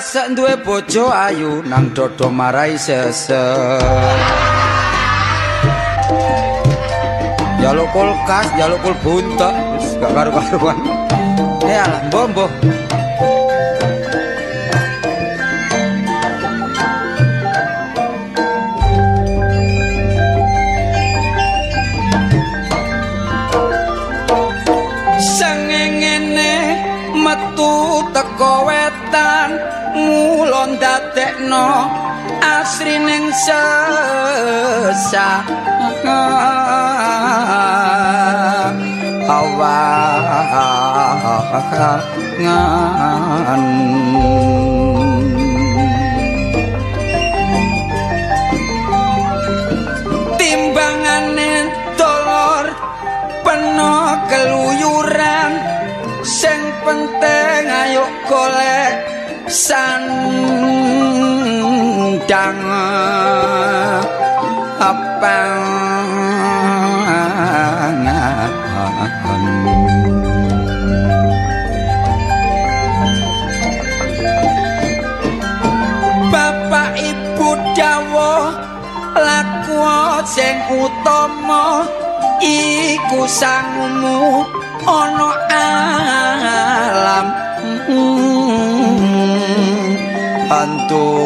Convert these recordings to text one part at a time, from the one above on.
sesek duwe bojo ayu nang dodo marai sesek. Jaluk kulkas, jaluk kul buntek, wis gak karu-karuan. Ya lah, mbah-mbah. Sengengene metu teko wetan mula ndadekno asrining sesah awangan. Timbangane dolor peno keluyuran, sing penting ayo golek sandang apangan. Bapak ibu dawuh laku sing utama iku sangumu ana alam antunya.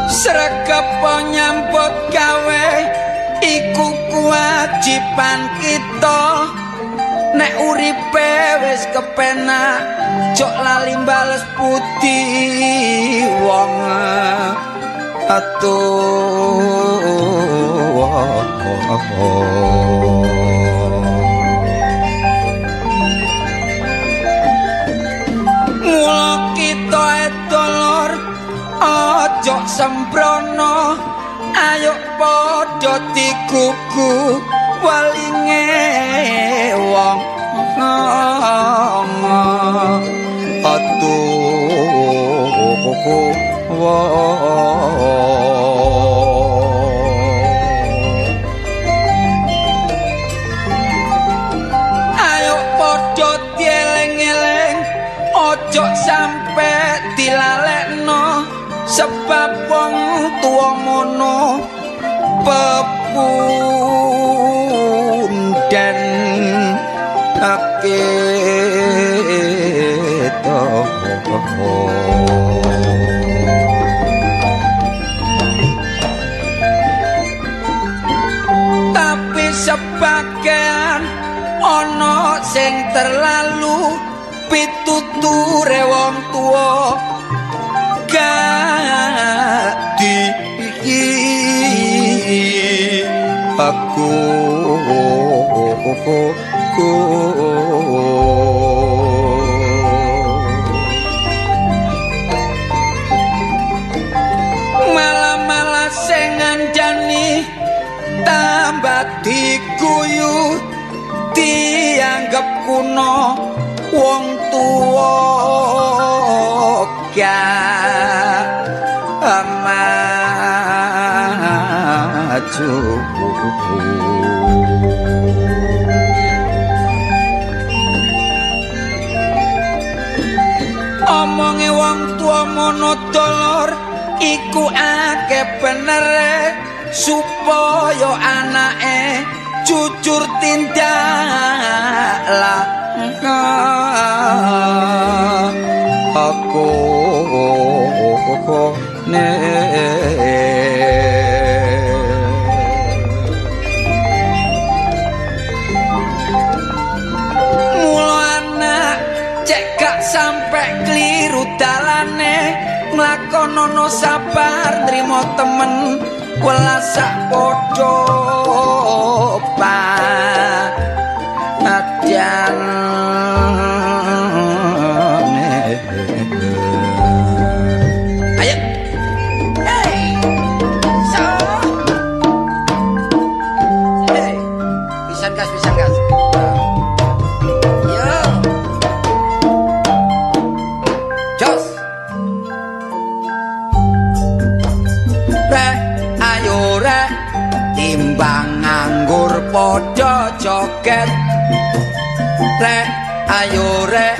Sregep nyambut gawe iku kewajiban kita, nek uripe wis kepenak jok lali bales putih wong atuh. Mula kita edolor ojo sembrono, ayo padha digugu walinge wong atuh. Ayo padha dieling-eling ojo sampe dilalekno, sebab wong tuwa ngono pepunden kita. Tapi sebagian ana sing terlalu pituture wong tuwa gak di aku. Malah-malah sing ngandani tambah diguyu, dianggep kuno wong tuwa gak maju. Omonge wong tuwa mono dolor iku akeh benere, supaya anake jujur tindak lah aku ne. Mula anak cek gak sampe kliru dalane, nglakonono sabar nrimo temen welas sak padha padyan. Ayo. Hey. So. Hey. Pisan gas, pisan gas. Yo. Jos. Rek, ayo rek, timbang joget. Rek ayo rek,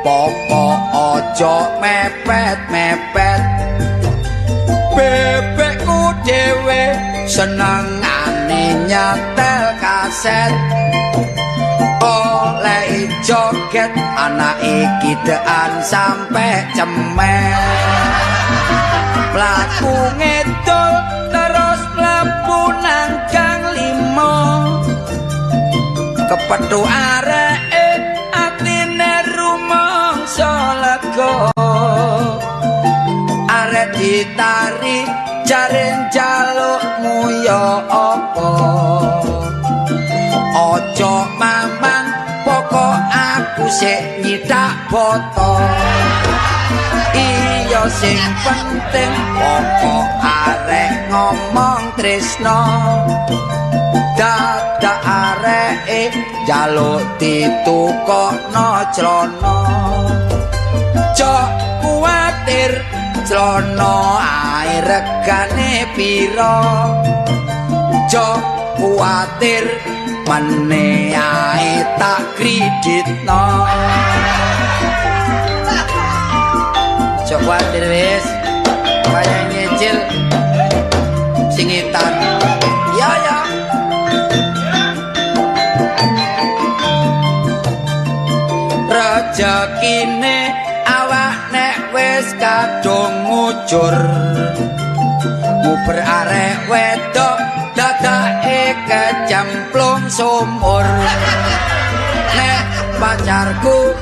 pokok aja mepet-mepet. Bebekku dhewe senengane nyetel kaset. Oleh joget anake kidean sampe cemen. Mlaku ngedol terus mlebu nang gang 5. Kepethuk areke atine rumangsa lega. Arek ditari jare njalukmu ya apa. Aja mamang pokok aku sik nyitak boto. Iya sing penting pokok arek ngomong tresno. Dadak areke njaluk ditukokno clana. Jok kuwatir clana ae regane pira. Jok kuwatir mene ae tak kreditno. Jok kuwatir wis kaya nyicil singitan. Ya ya. Rejekine awak nek wis kadung ngucur. Nguber arek wedok dadake kecemplung sumur. Nek pacarku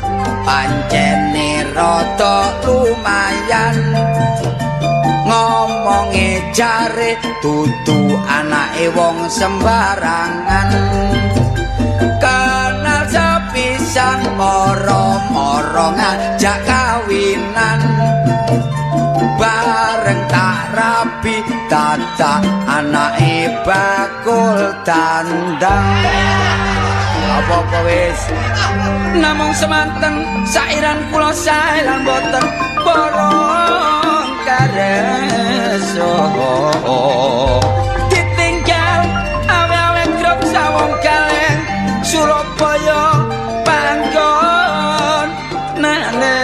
pancene rada lumayan. Ngomonge jare dudu anake wong sembarangan. Kenal sepisan moro-moro ngajak kawinan. Bareng tak rabi dadak anake bakul dandang. Apa-apa wis. Namung semanten sairan kula sae lan boten borong kareso. Ditinggal awe-awe grup sawong kaleng Surabaya panggon nane.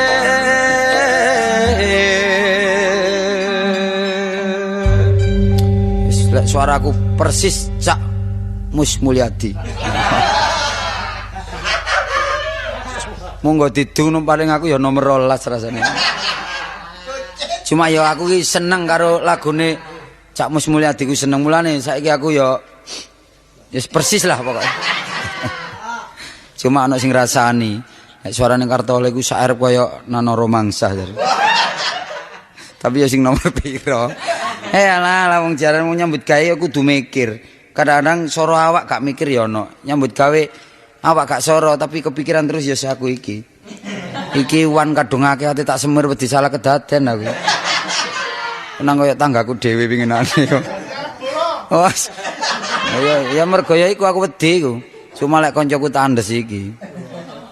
Lek suaraku persis Cak Mus Mulyadi. Monggo didung paling aku ya nomor 12 rasane. Cuma ya aku ki seneng karo lagune Cak Mus Mulyadi ku seneng, mulane saiki aku ya ya persis lah pokoknya. Cuma ana sing ngrasani nek suarane Kartolo iku sak arep kaya Nano Romangsah jare. Tapi ya sing nomor pira. Alah lah wong jaran nyambut gawe ya kudu mikir. Kadang-kadang soro awak gak mikir ya ono. Nyambut gawe awak gak soro tapi kepikiran terus ya aku iki. Iki wan kadung akeh ate tak semir wedi salah kedaden aku. Nang koyo tanggaku dhewe pinginane yo. Wes. Ya mergo ya iku aku wedi iku. Cuma lek koncoku tak andes iki.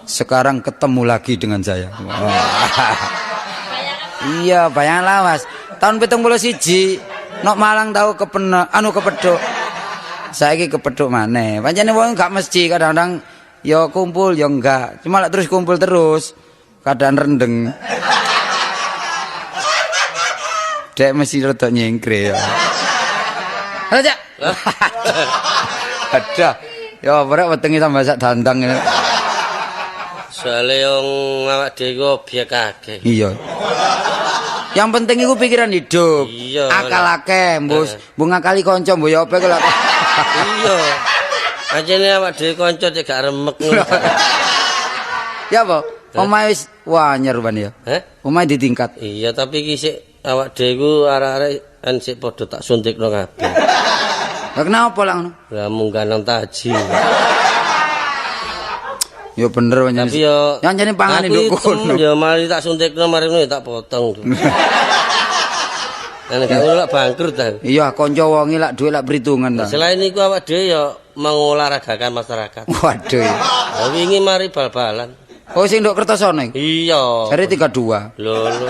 Sekarang ketemu lagi dengan saya. Iya, bayangan lawas. Tahun 71 nok Malang tau kepena anu kepethuk. Saiki kepethuk maneh. Pancene wong gak mesti kadang-kadang ya kumpul ya enggak. Cuma lek terus kumpul terus keadaan rendeng. Dek mesti rada nyengkre ya. Halo, Cak. Ada. Ya ora wetenge tambah sak dandang. Soale wong awak dhewe obyek akeh. Iya. Yang penting iku pikiran hidup. Iya. Akal akeh, mbus, mbok ngakali kanca mbok ya apa iku lak. Iya. Ancene awak dhewe kanca cek gak remek ngono. Ya apa? Omahe wis wanyar ban ya. Heh? Omahe ditingkat. Iya, tapi iki sik awak dhewe iku arek-arek kan sik padha tak suntikno kabeh. Lah kenapa lak ngono? Lah munggah nang taji. Ya bener pancen. Tapi yo pancene pangane nduk kono. Ya mari tak suntikno mari ngono ya tak potong. Nek gak ngono lak bangkrut ta. Iya, kanca wonge lak dhuwit lak perhitungan ta. Selain iku awak dhewe ya mengolahragakan masyarakat. Waduh. Lah wingi mari bal-balan. Oh sing nduk Kertosono iku? Iya. Jare 32. Lho lho.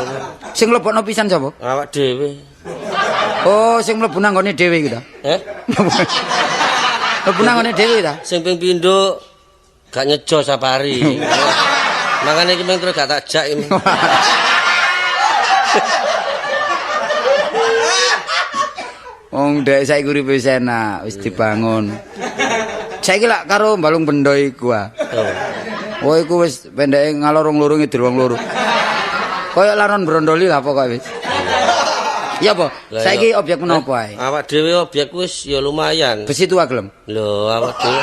Sing mlebokno pisan sapa? Awak dhewe. Oh, sing mlebu nang nggone dhewe iku ta? Eh? Mlebu nang ngene dhewe ta? Sing ping pindho gak nyejo sapari. Makane iki meng terus gak tak jak iki. Wong dhek saiki uripe wis enak, wis dibangun. Saiki lak karo Balung Bendo iku ah. Oh iku wis pendeke ngalor wong loro ngidul wong loro. Kaya laron brondoli lah pokoke wis. Ya apa? Saiki objek menapa ae? Awak dhewe objek wis ya lumayan. Besi tua gelem? Lho, awak dhewe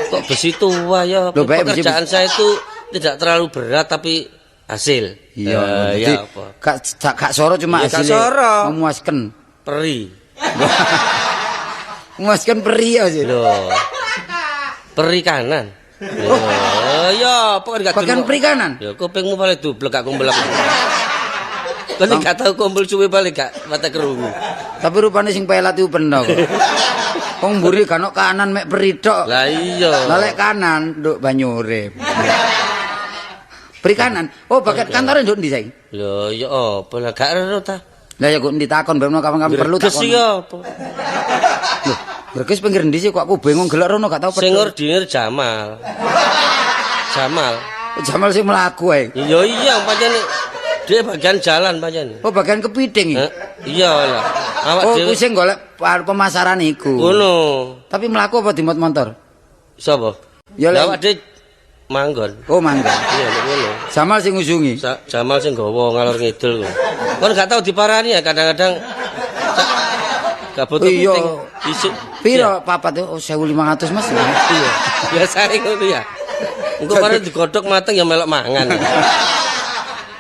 kok besi tua ya. Pekerjaan saya itu tidak terlalu berat tapi hasil. Iya, ya apa? Gak soro cuma hasil. Memuaskan. Peri. Memuaskan peri ya sih. Lho. Peri kanan. Lho, ya apa kan gak bagian peri kanan? Ya kupingmu paling dublek gak kumpul aku. Kan gak tau kumpul suwe balik gak mata kerungu. Tapi rupane sing pelat iku peno kok. Wong mburi gak ono kanan mek peri tok. Lah iya. Lah lek kanan nduk banyu urip. Peri kanan. Oh, bagian kantore nduk ndi saiki? Lho, ya apa lah gak ero ta. Lah ya kok endi takon ben kapan-kapan perlu takon. Greges ya apa? Lho, Greges pinggir endi sih kok aku bingung gelek rono gak tau. Sing ordinir Jamal. Jamal. Jamal sing mlaku ae. Iya iya pancen dia bagian jalan pancen. Oh, bagian kepiting iki. Iya lah. Awak dhewe oh, sing golek pemasaran iku. Ngono. Tapi mlaku apa dimot motor? Sapa? Ya awak dhewe manggon. Oh, manggon. Iya, ngono. Jamal sing ngusungi. Jamal sing gawa ngalor ngidul. Kon gak tau diparani ya kadang-kadang gak butuh piting. Isuk piro papat oh 1500 Mas. Iya. Biasane ngono ya. Engko mare digodhog mateng ya melok mangan.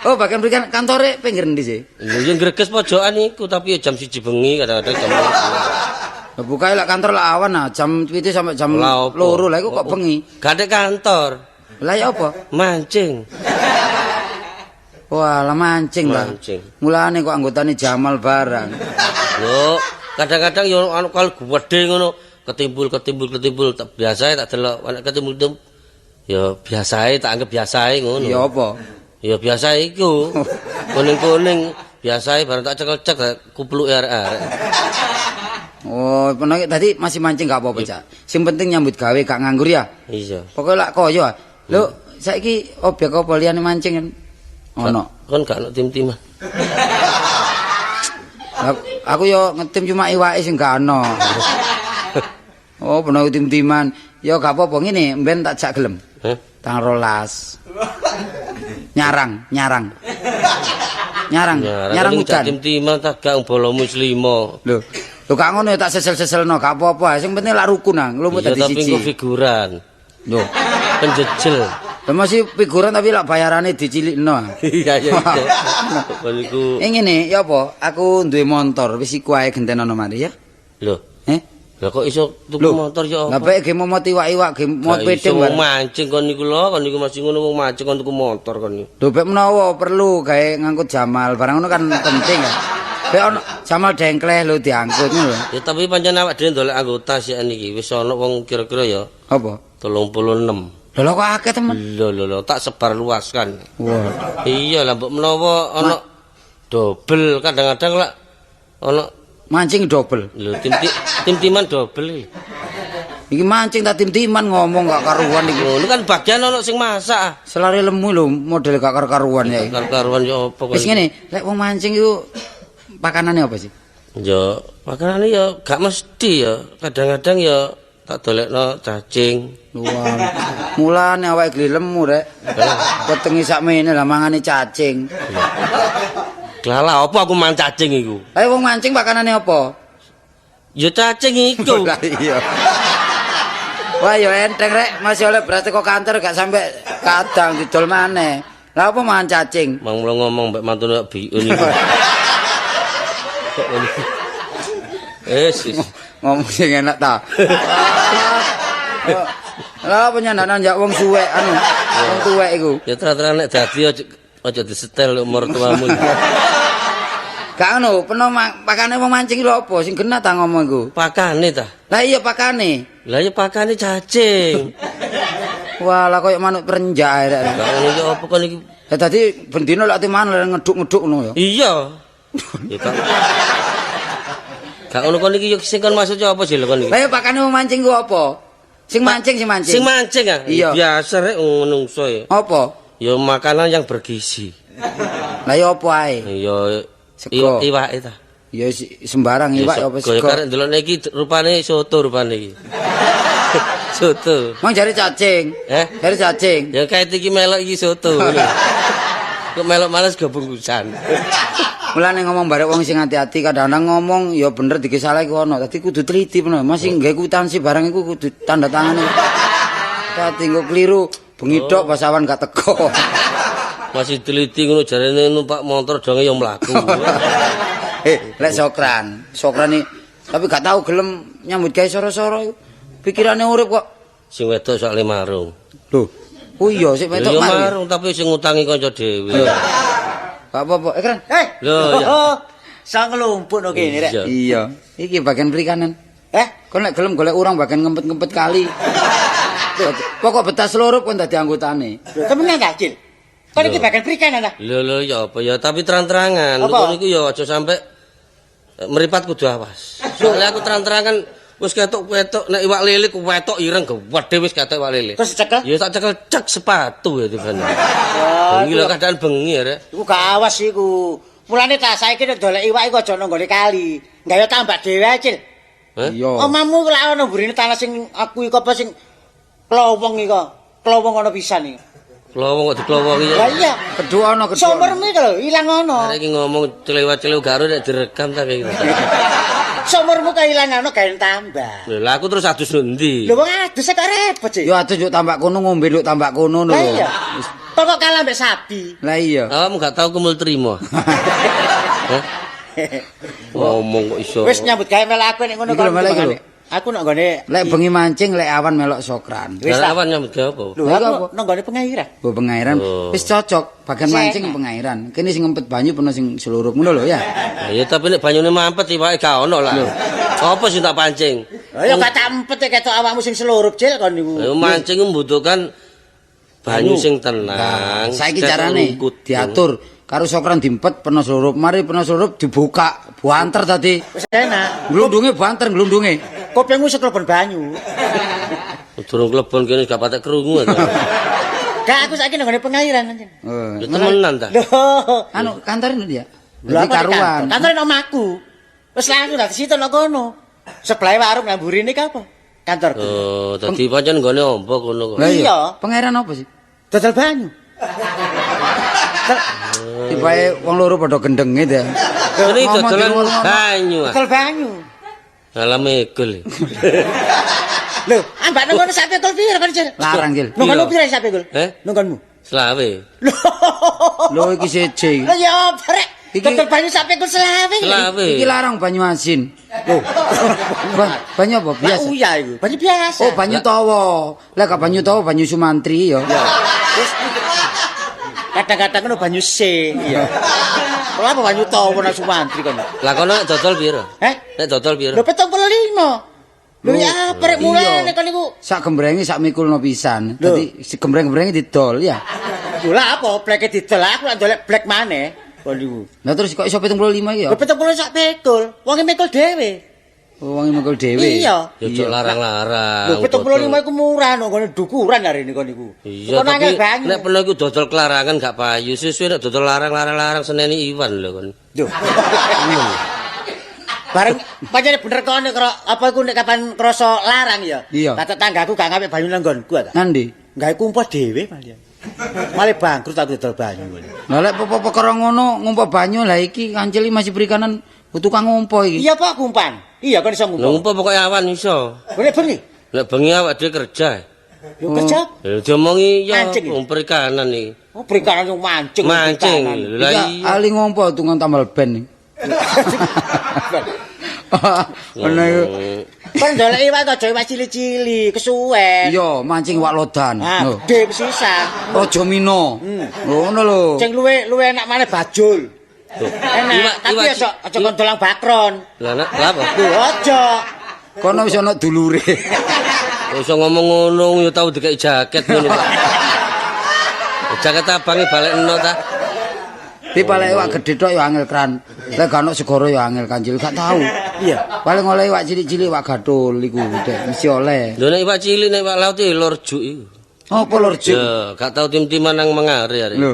Oh, bagian berikan kantore pinggir endi sih? Lho ya Greges pojokan iku tapi ya jam 1 bengi kadang-kadang jam 2. Lah bukae lek kantor lek awan nah jam 7 sampai jam 2 lah iku kok bengi. Gak ada kantor. Lah ya apa? Mancing. Wah, lah mancing lah. Mulane kok anggotane Jamal barang. Lho, kadang-kadang yo anu kal gedhe ngono, ketimbul tak biasae tak delok nek ketimbul ya biasae tak anggap biasae ngono. Ya apa? Ya biasa iku. Kuning-kuning biasae bareng tak cekel-cek kupluke arek-arek. Oh, penak tadi masih mancing gak apa-apa, Cak. Sing penting nyambut gawe gak nganggur ya. Iya. Pokoke lak kaya. Lho, saiki objek apa liyane mancing kan? Ono. Kon gak ono tim-timan. Aku yo ngetim cuma iwake sing gak ono. Oh, bener tim-timan. Ya gak apa-apa ngene, mben tak jak gelem. Heh? Tang 12. Nyarang udan. Tim-timan tak gak bolomu wis 5. Lho, lho gak ngono ya tak sesel-seselno, gak apa-apa. Sing penting lak rukun nang, lumut dadi siji. Tapi engko figuran. Lho, penjejel. Lah masih figuran tapi lak bayarane dicilikno. Iya iya. Kon iku. Ngene, ya apa? Aku duwe motor, wis iku ae gentenono mari ya. Lho. Eh? Lah kok iso tuku motor ya apa? Lah bae ge momot iwak-iwak ge mot piting bareng. Mancing kon niku lho, kon niku masih ngono wong mancing kon tuku motor kon niku. Lho bek menawa perlu gawe ngangkut Jamal, barang ngono kan penting ya. Bek ono Jamal dengkleh lho diangkut ngono lho. Ya tapi pancen awak dhewe ndolek anggota sik niki wis ono wong kira-kira ya. Apa? 36. Lho kok akeh temen. Lho lho lho tak sebar luaskan. Wah. Iya lah mbok menawa ono dobel kadang-kadang lak ono mancing dobel. Lho tim-timan dobel. Iki mancing ta tim-timan ngomong gak karuan iki. Lho kan bagian ono sing masak. Selare lemu lho model gak karuan ya. Gak karuan ya apa kok. Wis ngene, lek wong mancing iku pakanane apa sih? Ya, pakanane ya gak mesti ya. Kadang-kadang ya tak dolekno cacing. Wah. Mulane awake geli lemu rek. Wetenge sakmene lah mangane cacing. Lah apa aku mangan cacing iku? Lah wong mancing pakanane apa? Ya cacing iku. Lah iya. Wah ya enteng rek, masih oleh beras teko kantor gak sampe kadang didol maneh. Lah apa mangan cacing? Mang mulo ngomong mbek mantune biun iku. Eh, ngomong sing enak ta. Lah apa nyandanan njak wong suwek anu, wong tuwek iku. Ya terang-terang nek dadi aja disetel mertuamu. Gak ngono, peno pakane wong mancing iki lho apa sing genah ta ngomong iku? Pakane ta? Lah iya pakane. Lah iya pakane cacing. Wah, lah koyo manuk perenjak ae rek. Gak ngono iki apa kon iki? Lah dadi bendina lak timan ngeduk-ngeduk ngono ya. Iya. Ya tak. Gak ngono kon iki yo sing kon maksud apa sih lho kon iki? Lah ya pakane wong mancing ku apa? Sing mancing sing mancing. Sing mancing ah. Iya. Biasa rek menungso ya. Apa? Ya makanan yang bergizi. Lah ya apa ae? Ya Sego. Iwake ta. Ya sembarang iwak apa sego. Sego. Karek ndelokne iki rupane soto rupane iki. Soto. Mang jare cacing. Eh? Jare cacing. Ya kaet iki melok iki soto. Kok melok males go bungkusan. Mulane ngomong barek wong sing hati-hati kadang-kadang ngomong ya bener dike salah iku ono. Dadi kudu teliti bener. Masih nggawe kwitansi barang iku kudu tanda tangane. Dadi engko keliru bengi tok pas awan gak teko. Masih teliti ngono jarene numpak motor donge ya mlaku. Lek Sokran, Sokran iki tapi gak tau gelem nyambut gawe soro-soro iku. Pikirane urip kok. Sing wedok soalé marung. Lho. Oh iya sing wedok marung. Marung tapi sing ngutangi kanca dhewe. Gak apa-apa, keren. Hei. Lho ya. Sang nglumpuk no kene rek. Iya. Iki bagian perikanan. Eh, kon lek gelem golek urang bagian ngempet-ngempet kali. Pokok betas loro kon dadi anggotane. Lho, temenan ta, Cil? Kon iki bagian perikanan ta? Lho lho ya apa ya, tapi terang-terangan. Kon iku ya aja sampe meripat kudu awas. Soale aku terang-terangan wis ketok-ketok nek iwak lele ku wetok ireng gedhe wis ketok iwak lele. Terus cekel? Ya tak cekel cek sepatu ya tibane. Bengi lho keadaan bengi ya rek. Iku gak awas iku. Mulane ta saiki nek dolek iwak iku aja nang nggone kali. Gawe tambak dhewe ae, Cil. Iya. Omamu lak ana mburine tanah sing aku iku apa sing klowong iku. Klowong ana pisan iki. Klowong kok diklowongi ya. Lah iya. Kedua ana kedua. Somermu iki lho ilang ana. Arek iki ngomong celewa-celew garo nek direkam ta kaya gitu. Sumurmu kehilangan ana gawe tambah. Lho aku terus adus ndi? Lho wong adus kok repot sih. Ya adus yo tambak kono ngombe nduk tambak kono lho. Lah iya. Pokok kalah mbek sapi. Lah iya. Awakmu gak tau kumul trimo. Hah? Ngomong kok iso. Wis nyambut gawe melok aku nek ngono kok. Aku nek nggone lek bengi mancing lek awan melok Sokran. Wis awan nyambut gawe apa? Lho aku nang nggone pengairan. Oh pengairan. Wis cocok bagian mancing pengairan. Kene sing ngempet banyu peno sing seluruh ngono lho ya. Ya tapi nek banyune mampet iwake gak ono lah. Apa sing tak pancing? Lah ya gak tak empet ketok awakmu sing seluruh Cil kon niku. Lha mancing membutuhkan banyu sing tenang. Saiki carane diatur karo Sokran diempet peno seluruh, mari peno seluruh dibuka banter tadi. Wis enak. Glundunge banter glundunge. Kupingmu seklebon banyu. Durung klebon kene gak patek krungu ta. Gak aku saiki nang nggone pengairan anjen. Lho temenan ta? Lho, anu kantore ndi ya? Dadi karuan. Kantore nang omahku. Wis langsung dadi situ nang kono. Sebelahe warung nang mburine ki apa? Kantorku. Oh, dadi pancen nggone ombo kono kok. Iya. Pengairan apa sih? Dodol banyu. Tibae wong loro padha gendenge ta. Ini dodolan banyu. Dodol banyu. Alah megul. Lho, ambak nang ngono sak pikul piro kon, Cil? Larang, Cil. Nang ngono piro sak pikul? Eh? Nang nggonmu? Selawe. Lho iki seje. Lho ya apa rek? Dodol banyu sak pikul selawe. Selawe. Iki larang banyu asin. Lho. Banyu apa biasa? Lah iya iku, banyu biasa. Oh, banyu tawa. Lah gak banyu tawa banyu Sumantri ya. Wis kadang-kadang ngono banyu C, iya. Ora apa banyu tawa nang Sumantri kono. Lah kono nek dodol piro? Heh? Nek dodol piro? Lho 75. Lho ya apa rek mulane kon niku. Sak gembrenge sak mikulno pisan. Dadi gembreng-gembrenge didol ya. Lho lah apa bleke didol aku lak ndolek blek maneh kon niku. Lah terus kok iso 75 iki ya? Lho 70 sak pikul. Wonge mikul dhewe. Oh, wonge mikul dhewe. Iya. Ya ojo larang-larang. Lho 75 iku murah no ngene dukuran arene kon niku. Iya, tapi nek peno iku dodol kelarangan gak payu. Suwe-suwe nek dodol larang-larang seneni Iwan lho kon. Lho. Bareng pancen bener kon nek apa iku nek kapan krasa larang ya. Kata tanggaku gak ngapik banyu nang nggonku ta. Nandi? Gawe kumpul dhewe malian. Malah bangkrut aku dodol banyu. Lah lek apa perkara ngono ngumpul banyu lah iki kancil masih perikanan tukang ngumpo iki. Iya Pak kumpan. Iya kon iso ngumpo. Ngumpo pokoke awan iso. Nek bengi. Nek bengi awak dhewe kerja. Yo kerja. Lha diomongi ya wong perikanan iki. Oh perikanan yo mancing. Mancing. Lah iya. Ali ngumpo tukang tambal ben iki. Ngono iku. Kon ndolek iwak aja iwak cilik-cilik, kesuwen. Iya, mancing iwak lodan. Lho. Gedhe pisan. Raja Mina. Ngono lho. Sing luwe luwe enak maneh bajul. Enak, tapi aja aja kon dolang bakron. Lah nek lha apa? Lho aja. Kono wis ana dulure. Iso ngomong ngono ya tau dikeki jaket ngono, Pak. Jaket abange balekno ta. Tapi paling iwak gedhe tok ya angel kran. Lek gak ono segara ya angel kancil, gak tau. Iya. Paling oleh iwak cilik-cilik iwak gathul iku dek mesti oleh. Lho nek iwak cilik nek iwak laut iki lorjuk iku. Apa lorjuk? Ya, gak tau tim-timan nang mengare arek. Lho.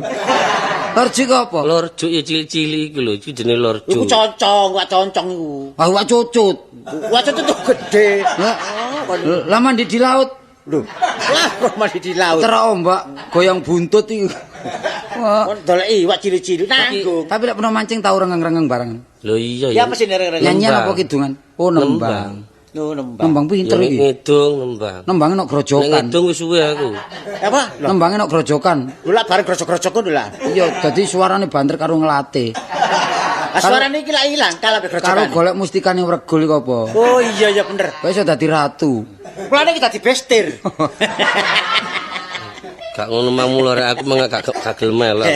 Lorjuk apa? Lorjuk ya cilik-cilik iku lho, iki jenenge lorjuk. Iku concong, iwak concong iku. Wah, iwak cucut. Iwak cucut tuh gede. Lah mandi di laut. Lho. Lah kok mandi di laut. Terak ombak goyang buntut iku. Kon doleki iwak cilik-cilik nanggung. Tapi lek pernah mancing tau rengeng-rengeng bareng. Lho iya ya. Ya mesti rengeng-rengeng. Nyanyian apa kidungan? Oh nembang. Lho nembang. Nembang pinter iki. Ngidung nembang. Nembange nok grojokan. Ngidung wis suwe aku. Apa? Nembange nok grojokan. Lho lak bareng grojok-grojok ngono lho. Iya, dadi suarane banter karo nglate. Ah suarane iki lak ilang kalah be grojokan. Karo golek mustikane Wregul iku apa? Oh iya iya bener. Kok iso dadi ratu. Mulane iki dadi bestir. Gak ngono mang mulare aku mengak gak gelem melok.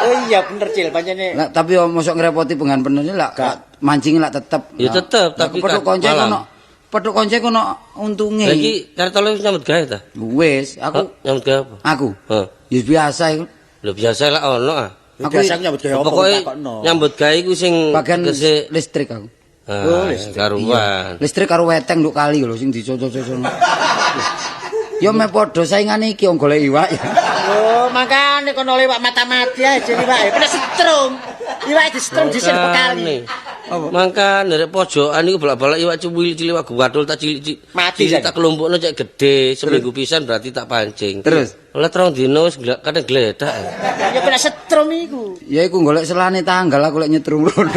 Oh iya bener Cil pancene. Lah tapi yo mosok ngrepoti pengan penene lak mancing lak tetep. Ya tetep tapi petuk konco ono. Petuk konco ono untunge. Lah iki Kartolo wis nyambut gawe ta? Wis, aku nyambut gawe apa? Aku. Heeh. Ya biasa iku. Lho biasa lak ono ah. Aku biasa nyambut gawe apa takokno. Nyambut gawe iku sing bagian listrik aku. Oh, listrik karuan. Listrik karo weteng nduk kali lho sing dicocok-cocok. Ya meh padha saingane iki wong golek iwak ya. Oh, makane kono iwak mata-mati ae jenenge iwake. Kena setrum. Iwake disetrum dhisik kali. Apa? Mangkane rek pojokan iku bolak-balik iwak cilik-cilik iwak guwadul tak cilik-cilik. Mati tak kelompokno cek gedhe, seminggu pisan berarti tak pancing. Terus oleh 3 dino wis kadang gledak. Ya kena setrum iku. Ya iku golek selane tanggal aku lek nyetrum rono.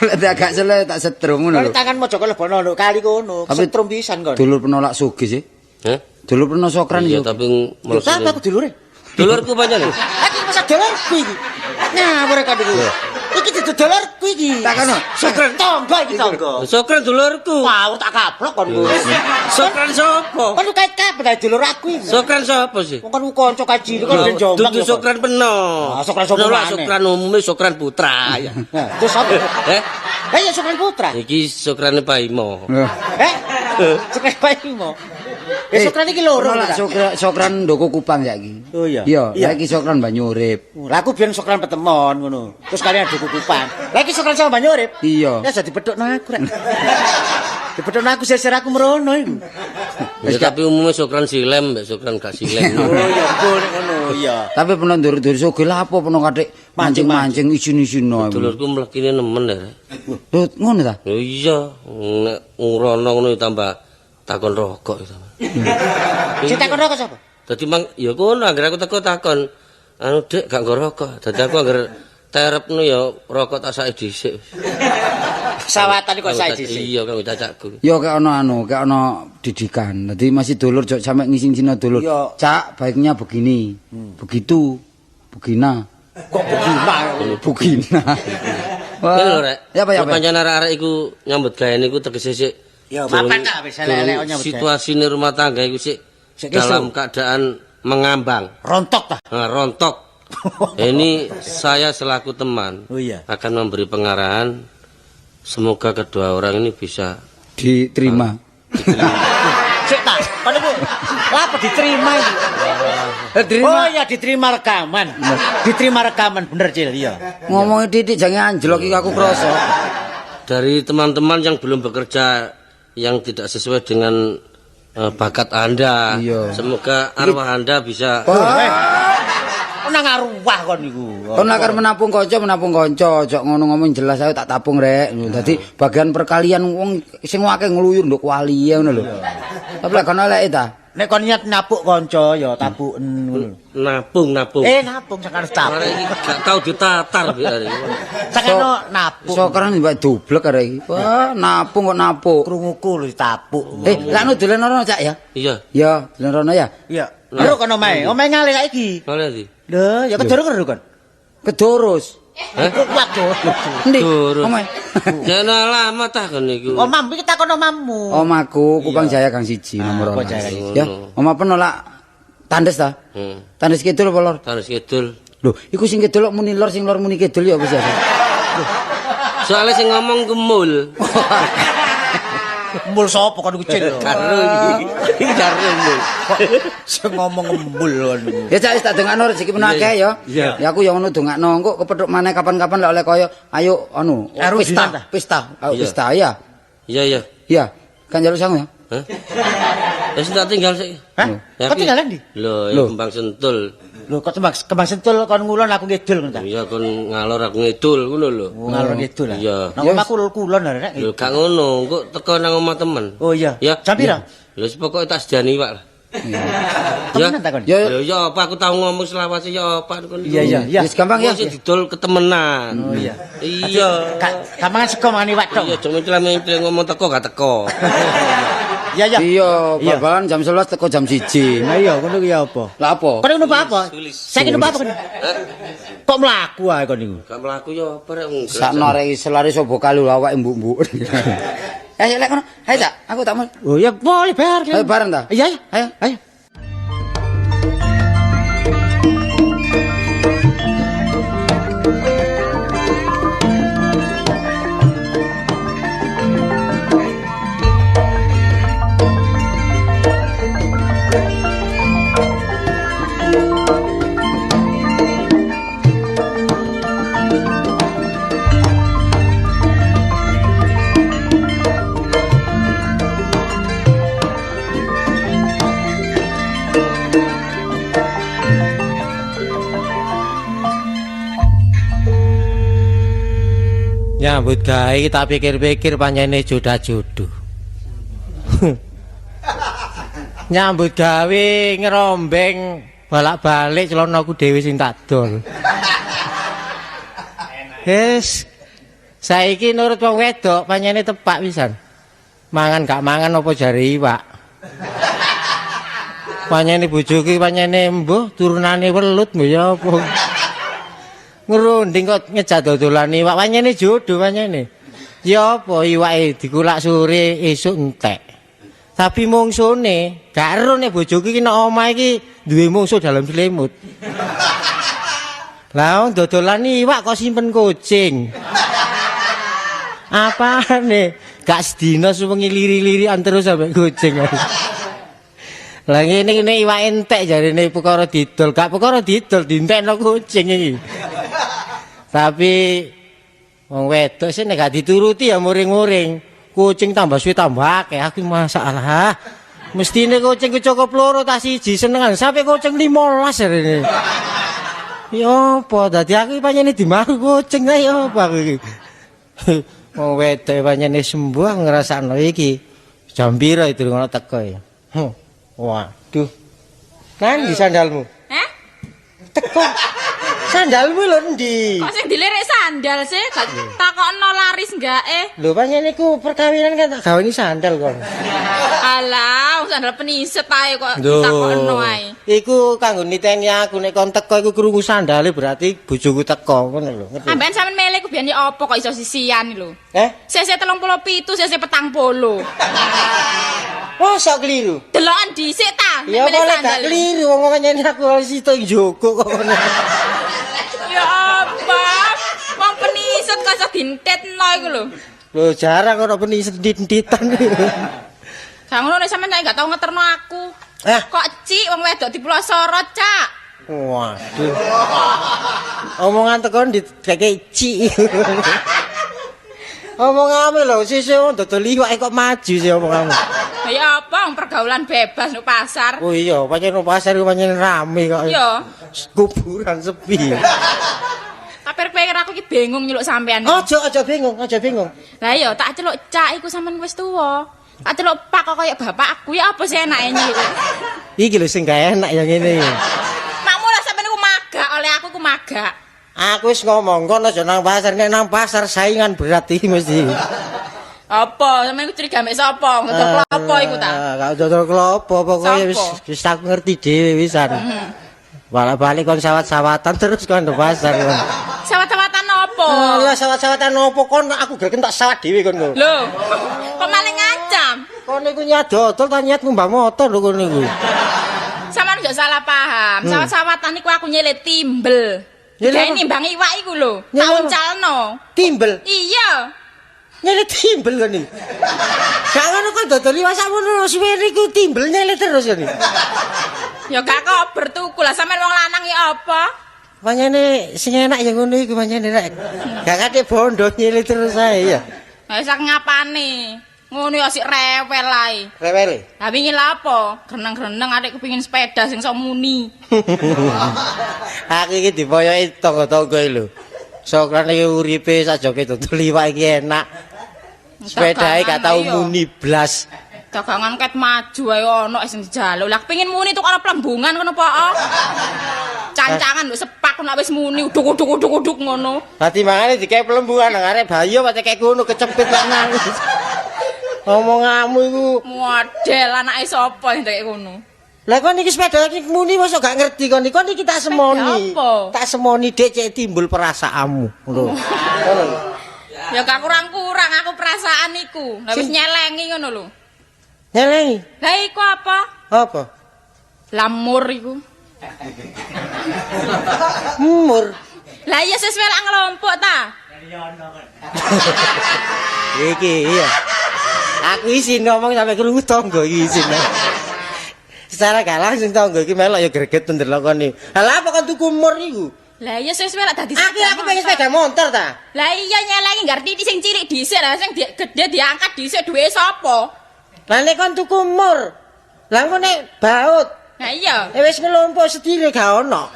Oleh agak sele tak setrum ngono lho. Tangan mojok lebono lho kali kono, setrum pisan kon. Dulur penolak sugih sih. Heh? Dulur pernah sokran ya tapi lho sapa aku dulure? Dulurku pancen. Iki masa dulurku iki. Ngawur kok iku. Iki dudu dulurku iki. Tak kono. Sokran tangga iki tangga. Sokran dulurku. Wah, tak kaplok kon ku. Sokran sapa? Kon kait kabeh ta dulur aku iki. Sokran sapa sih? Wong kon kanca kaji kon ben Jombang. Dudu sokran peno. Ah, sokran sapa maneh? Sokran umume sokran putra ya. Terus sapa? Heh? Eh ya sokran putra. Iki sokrane Paimo. Heh? Sokran Paimo. Ya sokran iki loro ta. Sokran Ndoko Kupang saiki. Oh iya. Iya, saiki sokran Banyurip. Lah aku biyen sokran Petemon ngono. Terus kalian Ndoko Kupang. Lah iki sokran sama Banyurip. Iya. Ya jadi bedhokno aku rek. Dibedhokno aku seser aku merono iku. Ya tapi umumnya sokran silem mbek sokran gak silem. Oh iya nek ngono iya. Tapi peno ndur-ndur sugih lha apa peno kathik mancing-mancing isin-isino. Dulurku mlekine nemen ya. Lho ngono ta? Lho iya, nek ngurono ngono tambah takon rokok itu. Sing takon rokok sapa? Dadi mang ya kono anggere aku teko takon, anu Dik gak nggo rokok. Dadi aku anggere terepno ya rokok tak sae dhisik. Sawatan kok sae dhisik. Iya kanggo cacakku. Ya kek ono anu, kek ono didikan. Dadi masih dulur jok sampe ngising-ngisingno dulur. Cak, baiknya begini. Begitu. Begina. Kok begina? Begina. Wah, lho rek. Ya apa ya? Pancen arek-arek iku nyambut gawe niku tegese sik. Ya mapan ta wis elek-elek nyambut gawe. Situasine rumah tangga iku sik dalam keadaan mengambang. Rontok ta? Nah, rontok. Ini saya selaku teman akan memberi pengarahan. Semoga kedua orang ini bisa diterima. Sik ta, kon niku lha apa diterima iki? Oh ya diterima rekaman. Diterima rekaman bener Cil, iya. Ngomongi titik jangan anjlok iki aku krasa. Dari teman-teman yang belum bekerja yang tidak sesuai dengan bakat Anda. Iya. Semoga arwah Anda bisa nang arwah kon niku. Kon akar menampung kanca, ojo ngono ngomong jelas ae tak tapung rek. Dadi bagian perkalian wong sing akeh ngluyur nduk wali ngono lho. Tapi lek kono eleke ta. Nek kon niat napuk kanca ya tapuken ngono lho. Napung. Napung sakane tapuk. Arek iki gak tau ditatar bi arek. Sakano napuk. Sokran mbak dublek arek iki. Wah, napung kok napuk. Krunguku lho ditapuk. Lha anu dolen rono Cak ya? Iya. Ya, dolen rono ya? Iya. Lho kono omahe, omahe ngalih saiki. Ngalih ndi? Lho, ya kedoro kon. Kedorus. Hah? Kok waduh. Endi? Durus. Omahe. Jangan lama tah kon niku. Omam iki takon omammu. Omaku Kupang Jaya Gang 1 nomor Kupang Jaya 12. Ya, omah penolak Tandes ta? Heeh. Tandes kidul apa lor? Tandes kidul. Lho, iku sing kidul kok muni lor sing lor muni kidul ya apa sih? Soale sing ngomong kemul. Embul sapa kon kucing? Karo iki. Iki karo embul. Sing ngomong embul kon niku. Ya Cak wis tak dongakno rezeki men akeh ya. Ya aku ya ngono dongakno engko kepethuk maneh kapan-kapan lek oleh kaya ayo anu pesta, pesta. Ayo pesta ya. Iya iya. Iya, kan njaluk sangu ya. Hah? Wis tak tinggal sik. Hah? Kok tinggalan ndi? Lho, ya Kembang Sentul. Lho, kok Kembang Sentul kon ngulon aku ngidul ngono ta? Iya, kon ngalor aku ngidul ngono lho. Ngalor ngidul. Iya. Nang omahku kulon lho rek. Lho, gak ngono, engko teko nang omah temen. Oh iya. Jam pira? Lho, pokoke tak sediani iwak lah. Iya. Lho, ya apa aku tau ngomong selawase ya apa kon. Iya, iya. Wis gampang ya. Wis didol ketemenan. Oh iya. Iya. Gampang sego mangan iwak tok. Iya, cuma mencla-mencla ngomong teko gak teko. Iya, iya. Iya, bal-balan jam 11 teko jam 1. Lah iya, ngono ki ya apa? Lah apa? Kon numpak apa? Saiki numpak apa kon? Kok mlaku ae kon niku? Gak mlaku ya apa rek. Sakno arek selare sobo kalu awake mbuk-mbuk. Ayo lek kono. Ayo Cak, aku tak mau. Oh iya, boleh bar. Ayo bareng ta? Iya, iya. Ayo. Ayo. Nyambut gawe tak pikir-pikir pancene jodah-jodoh. Nyambut gawe ngerombeng balak-balik celanaku dhewe sing tak dol. Wis saiki nurut wong wedok pancene tepak pisan. Mangan gak mangan apa jare iwak. Pancene bojoku pancene mbuh turunane welut mbuh ya apa. Ngrunding kok ngejak dodolan iwak pancene jodoh pancene. Ya apa iwake dikulak sore esuk entek. Tapi mungsune gak ero nek bojoku iki nek omah iki duwe mungsuh dalam selimut. Lah wong dodolan iwak kok simpen kucing. Apane? Gak sedina suwengi liri-lirian terus sampe kucing. Lah ngene ngene iwak entek jarene perkara didol, gak perkara didol dientekno kucing iki. Tapi wong wedok sih nek gak dituruti ya muring-muring. Kucing tambah suwe tambah akeh, aku masalah. Mestine kucing ku cukup loro ta siji senengan sampe kucing 15 jarene. Ya apa dadi aku pancene dimaru kucing ta ya apa aku iki. Wong wedok pancene sembuh ngrasakno iki. Jam pira itu ngono teko ya. Waduh. Kan di sandalmu? Heh? Teko. Sandalmu lho endi? Kok sing dilirik sandal sih? Gak takokno laris enggak Lho pancen iku perkawinan kan tak gaweni sandal kon. Alah, sandal peniset ae kok ditakokno ae. Iku kanggo niteni aku nek kon teko iku krungu sandale berarti bojoku teko ngono lho. Ngerti? Amben sampean mele ku biyen apa kok iso sisian lho? Sese 37, sese 40. Mosok keliru. Deloken dhisik ta, nek mele sandal. Ya gak keliru wong pancen aku situ njogo kok ngono. Ya apa? Wong peniset kok iso dintetno iku lho. Lho jarang ono peniset dintitan. Gak ngono nek sampean gak tau ngeterno aku. Kok cik wong wedok dipulosoro, Cak. Waduh. Omongan tekon dikeke cik. Omonganmu lho sisih wong dodol iwak kok maju sih omonganmu. Ya apa wong pergaulan bebas nang pasar. Oh iya, pancen nang pasar iku pancen rame kok. Iya. Kuburan sepi. Tapi pikir aku iki bingung nyeluk sampean. Aja bingung, aja bingung. Lah iya, tak celuk Cak iku sampean wis tuwa. Tak celuk Pak kok kaya bapakku ya apa sih enake nyeluk. Iki lho sing gak enak ya ngene iki. Makmu lah sampean iku magak oleh aku iku magak. Aku wis ngomong kon aja nang pasar, nek nang pasar saingan berat iki mesti. Apa? Sampeyan iku curiga mek sapa? Dodol klopo iku ta? Gak dodol klopo, pokoke wis aku ngerti dhewe wisan. Balik-balik kon sawat-sawatan terus kon nang pasar kon. Sawat-sawatan opo? Lah sawat-sawatan opo kon aku gelem tak sawat dhewe kon. Lho. Kok malah ngancam? Kon niku nyat dodol ta nyat ngumbah motor lho kon niku. Sampeyan ojo salah paham. Sawat-sawatan iku aku nyeleh timbel. Gawe nimbang iwak iku lho, tak uncalno. Timbel. Iya. Nyele timbel kon iki. Gak ngono kok dodol iwak sakmono suwene iku timbel nyele terus kon iki. Ya gak kober tuku lah sampean wong lanang ya apa? Pancene sing enak ya ngono iku pancene rek. Gak kate bondo nyele terus ae ya. Lah sak ngapane? Ngono ya sik rewel ae. Rewele. Lah wingi lha apa? Greneng-greneng atik kepengin sepeda sing sok muni. Aku iki dipoyoki tangga-tangga iki lho. Sokran iki uripe sajoke dodol iwak iki enak. Sepedae gak tau muni blas. Dagangan ket maju ae ono sing dijaluk. Lah kepengin muni tuku ana plembungan ngono apa? Cancangan lho sepak nek wis muni uduk-uduk-uduk-uduk ngono. Lah timbangane dikek plembungan nang arek bayi apa cekek ngono kecepit lak nangis. Omonganmu iku model anake sapa sing ndek ngono. Lah kon iki sepeda iki muni mosok gak ngerti kon iki. Kon iki tak semoni. Tak semoni Dik cek timbul perasaanmu. Ngono. Ngono lho. Ya gak kurang-kurang aku perasaan iku. Lah wis nyelengi ngono lho. Nyelengi? Lah iku apa? Apa? Lamur iku. Mur. Lah iya sesuai lak nglompok ta? Iki iya. Aku isin ngomong sampe krungu tangga iki isin. Secara gak langsung tangga iki melok ya greget ndelok kene. Lah apa kon tuku mur iku? Lah iya sesuai lak dadi. Aku pengen sepeda motor ta. Lah iya nyelengi ngarti sing cilik dhisik lah sing gedhe diangkat dhisik duwe sapa? Lah nek kon tuku mur. Lah engko nek baut. Lah iya. Wis ngelompok setire gak ono.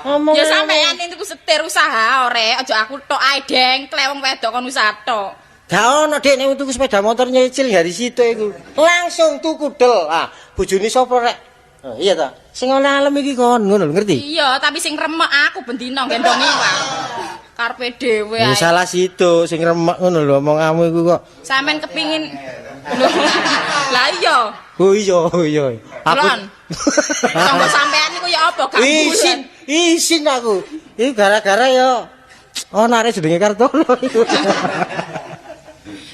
Ngomong ya sampean tuku setir usaha ore, aja aku tok ae deng, klewong wedok kon usaha tok. Gak ono Dik nek tuku sepeda motor nyicil dari situ iku. Langsung tuku del. Ah, bojone sapa rek? Oh, iya ta. Sing ana alem iki kon ngono lho, ngerti? Iya, tapi sing remek aku bendina gendong iwak. Karepe dhewe ae. Ya salah situ sing remek ngono lho omonganmu iku kok. Sampean kepingin. Lah iya. Oh iya, iya. Aku tanggo sampean niku ya apa gak isin, isin aku. Iki gara-gara ya ono arek jenenge Kartolo iku.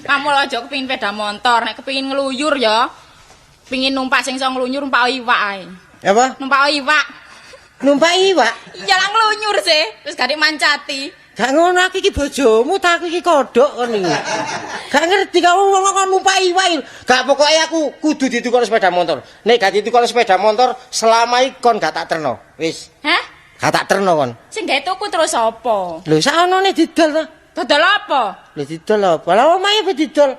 Kamu aja kepingin sepeda motor, nek kepingin ngluyur ya. Pingin numpak sing iso ngluyur numpak iwak ae. Apa? Numpak iwak. Numpak iwak? Iya lah ngluyur sih, terus gak mancati. Gak ngono aku iki bojomu ta aku iki kodhok kon iki. Gak ngerti kamu wong kok numpak iwak iki. Gak pokoke aku kudu ditukokno sepeda motor. Nek gak ditukokno sepeda motor selama iki kon gak tak terno. Wis. Hah? Gak tak terno kon. Sing gawe tuku terus apa? Lho sakonone didol ta. Dodol apa? Lho didol apa? Lah omahe apa didol?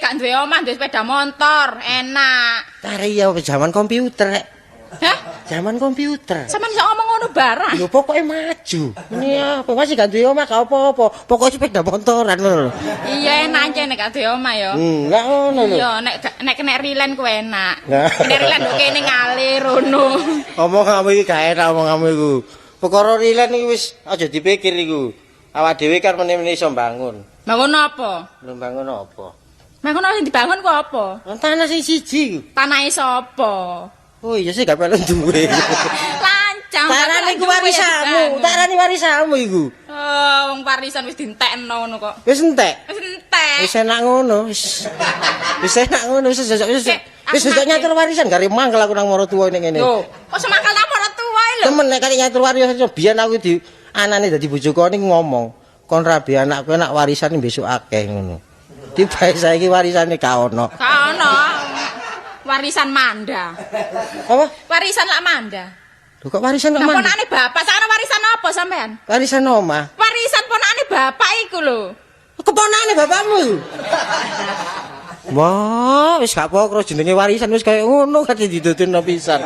Gak duwe omah, duwe sepeda motor, enak. Tare ya zaman komputer rek. Hah? Zaman komputer. Sampeyan iso ngomong ngono barang. Lho pokoke maju. Ini apa masih gak duwe omah gak apa-apa. Pokoke sepeda motoran ngono lho. Iya enak aja nek gak duwe omah ya. Lah ngono lho. Iya nek kena rilen ku enak. Kena rilen kok kene ngalir ngono. Omonganmu iki gak enak omonganmu iku. Perkara rilen iki wis aja dipikir iku. Awak dhewe kan meneh-meneh iso mbangun. Bangun apa? Lho bangun apa? Bangun sing dibangun ku apa? Tanah sing siji iku. Tanahe sapa? Oh iya sih gak perlu duwe. Lancang. Tarane iku warisanmu, tarane warisanmu iku. Oh, wong warisan wis dientekno ngono kok. Wis entek. Wis entek. Wis enak ngono, wis. Wis enak ngono, wis wis wis nyatur warisan gare mangkel aku nang maratuwa ning ngene. Lho, kok semangkel nang maratuwa lho. Temen nek kate nyatur warisan biyen aku di anane dadi bojoku niku ngomong, kon rabi anakku enak warisan besok akeh ngono. Tibae saiki warisane gak ono. Gak ono. Warisan manda. Apa? Warisan lak manda. Lho kok warisan lak manda? Ponakane bapak, sakno warisan apa sampean? Warisan omah. Warisan ponakane bapak iku lho. Keponakane bapakmu iku. Wah, wis gak pokro jenenge warisan wis kaya ngono kate didudutno pisan.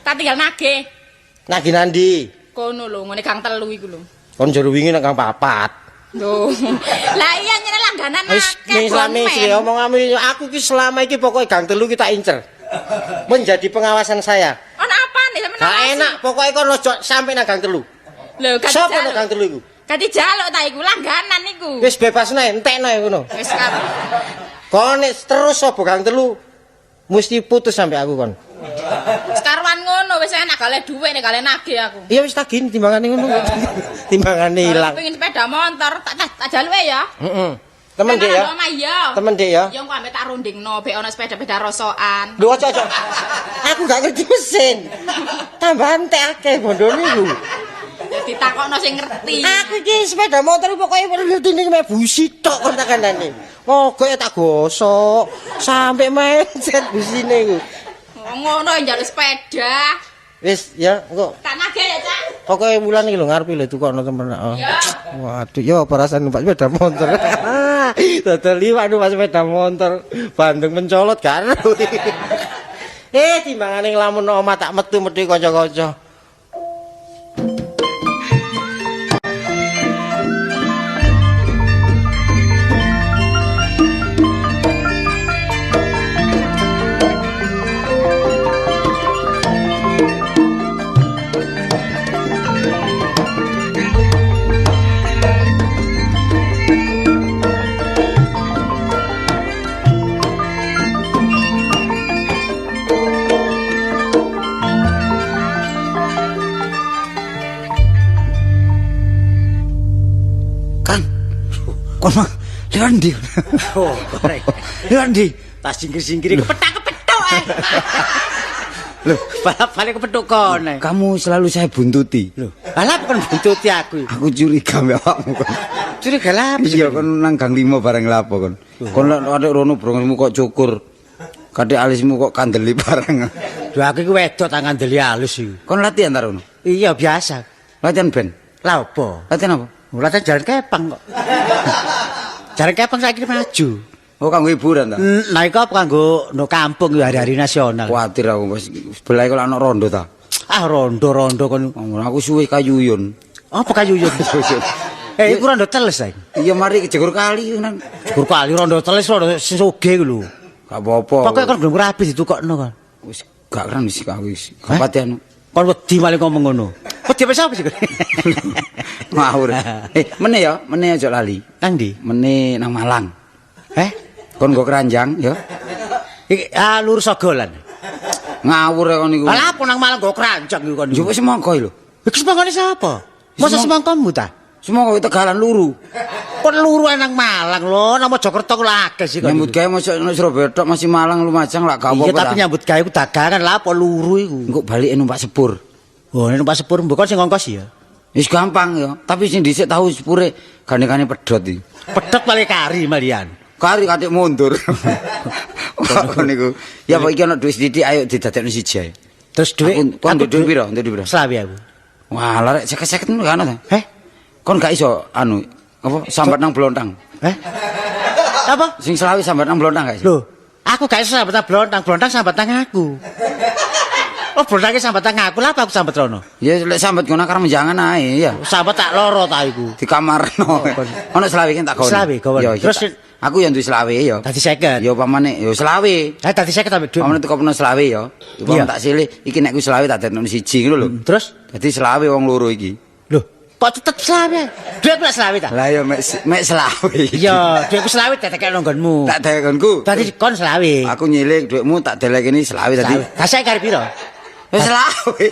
Tak tinggal nagih. Nagih nandi? Kono lho, ngene gang 3 iku lho. Kon jero wingi nang gang 4. Lho. Lah iya nyene langganan akeh. Wis selama iki omonganmu aku iki selama iki pokoke gang 3 ki tak incer. Menjadi pengawasan saya. Ono apane sampeyan? Gak enak, pokoke kon ojo sampe nang gang 3. Lho, gak sapa nang gang 3 iku? Gak dijaluk ta iku langganan iku. Wis bebas nae, entekno ngono. Wis karo. Kon nek terus sapa gang 3 mesti putus sampe aku kon. Sekaruan ngono wis enak gak oleh dhuwit nek gak oleh nagih aku. Iya wis tagih timbangane ngono. Timbangane ilang. Pengin sepeda motor tak jaluke ya. Heeh. Temen Dik ya. Temen Dik ya. Ya engko ambek tak rundingno bek ana sepeda-sepeda rosokan. Lho aja aja. Aku gak ngerti mesin. Tambah entek akeh bondone iku. Ya Ditakokno sing ngerti. Aku iki sepeda motor pokoke ngerti ning meh busi tok kon tak kandhane. Mogok tak gosok sampe mencet busine iku. Ngono njaluk sepeda. Wis ya, engko. Tak nagih ya, Cak. Pokoke wulan iki lho ngarepe lho tukokno temen. Oh. Ya. Waduh, ya apa rasane numpak sepeda motor. Dodol liwat numpak sepeda motor, bandeng mencolot kan. Timbangane nglamun omah tak metu-metu kanca-kanca. Kon mah liwat ndi? Oh, liwat ndi? Tas singkir-singkir kepethak-kepethuk ae. Lho, balap-balik kepethuk kon. Kamu selalu saya buntuti. Lho, balap kon buntuti aku. Aku curiga mbek awakmu kon. Curiga lha apa? Iya, kon nang gang 5 bareng lapo kon. Kon lek adek rono brongosmu kok cukur. Kadek alismu kok kandeli bareng. Lho, aku iki wedok tak kandeli alis iki. Kon latihan ta rono? Iya, biasa. Latihan band. Lah opo? Latihan apa? Latihan jalan kepang kok. Jalan kepang saiki maju. Oh, kanggo hiburan ta? Nah iku apa kanggo no kampung hari-hari nasional. Kuwatir aku wis sebelah iku ana rondo ta. Ah rondo-rondo kon. Aku suwe kayuyun. Apa kayuyun? Iku rondo teles ta. Iya mari kejegur kali nang. Jegur kali rondo teles rondo sing sugih iku lho. Gak apa-apa. Pokoke kon gelem rapi ditukokno kon. Wis gak keren wis aku wis. Gak pati anu. Kon wedi malah ngomong ngono. Wedi apa sapa sih? Ngawur. Meneh ya, meneh aja lali. Nang ndi? Meneh nang Malang. Kon nggo keranjang ya. Iki lurus ogolan. Ngawur ya kon niku. Lah apa nang Malang nggo keranjang iku kon. Njupuk semangka lho. Iki semangkane sapa? Masa semangkamu ta? Semangka Tegalan luru. Kon luru nang Malang lho, nang Mojokerto ku lho akeh sih kon. Nyambut gawe mosok nang Surabaya tok masih Malang Lumajang lak gak apa-apa. Iya tapi nyambut gawe ku dagangan lah apa luru iku. Engko balike numpak sepur. Oh, numpak sepur mbok kon sing ngongkos ya. Wis gampang ya, tapi sing dhisik tahu sepure gandengane pedhot iki. Pedhot paling kari malian. Kari katik mundur. Kok niku. Ya apa iki ana dhuwit sithik ayo didadekno siji ae. Terus dhuwit kon dhuwit piro? Dhuwit piro? Selawe aku. Wah, lah rek seket-seket ngono gak ana ta? Kon gak iso anu apa sambat nang blontang. Apa? Sing selawe sambat nang blontang gak iso? Lho, aku gak iso sambat nang blontang, blontang sambat nang aku. Oh, blontange sambat nang aku, lha apa aku sambat rono? Ya lek sambat ngono karo menjangan ae ya. Sambat tak loro ta iku. Di kamarno. Ono selawe ki tak gawe. Selawe gawe. Terus aku yang duwe selawe ya. Dadi 50. Ya pamane ya selawe. Ha dadi 50 sampe dhuwit. Pamane teko peno selawe ya. Upamane tak silih iki nek ku selawe tak dadekno siji ngono lho. Terus dadi selawe wong loro iki. Lho, kok tetep selawe? Dhuwit ku lak selawe ta? Lah ya mek selawe. Iya, dhuwitku selawe dadekno nggonmu. Tak delek nggonku. Dadi kon selawe. Aku nyilik dhuwitmu tak delekeni selawe dadi. Lah saiki karep piro? Wis selawe.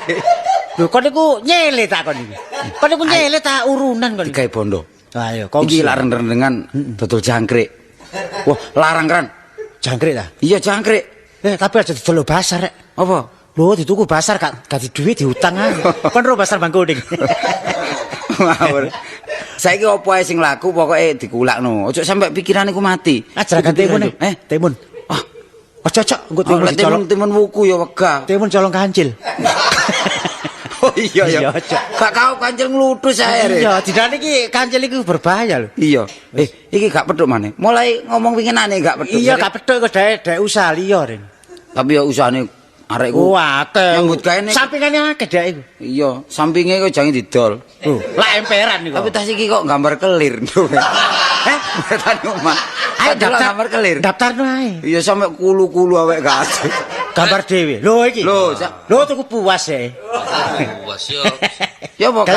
Lho kon niku nyele ta kon niku. Kon niku nyele ta urunan kon. Digawe bondo. Ayo, kongsi. Iki lak rendeng-rendengan dodol jangkrik. Wah, larang kran. Jangkrik ta? Iya, jangkrik. Tapi aja didol pasar rek. Apa? Lho, dituku pasar gak duit diutang ae. Kon ro pasar Bangkuning. Ngawur. Saiki opo ae sing laku pokoke dikulakno. Ojo sampe pikirane ku mati. Ah, jeragan timun. Timun. Ah, ojo cok, engko timun dicolong. Timun wuku ya wegah. Timun colong kancil. Oh iya ya. Gak kau kancil ngluthus ae. Iya, didane iki kancil iki berbahaya lho. Iya. Iki gak pedhok maneh. Mulai ngomong winginane gak pedhok. Iya, gak pedhok iku dhek usaha liya, Ren. Tapi ya usahane arek iku. Wah, akeh. Nyambut gawe nek sampingane akeh dhek iku. Iya, sampinge kok jange didol. Lho, lak emperan iku. Tapi tas iki kok gambar kelir. Wetan omah. Ayo daftar gambar kelir. Daftarno ae. Iya sampe kulu-kulu awake gak asik. Gambar dhewe. Lho iki. Lho, lho tuku puas e. Puas yo. Ya apa?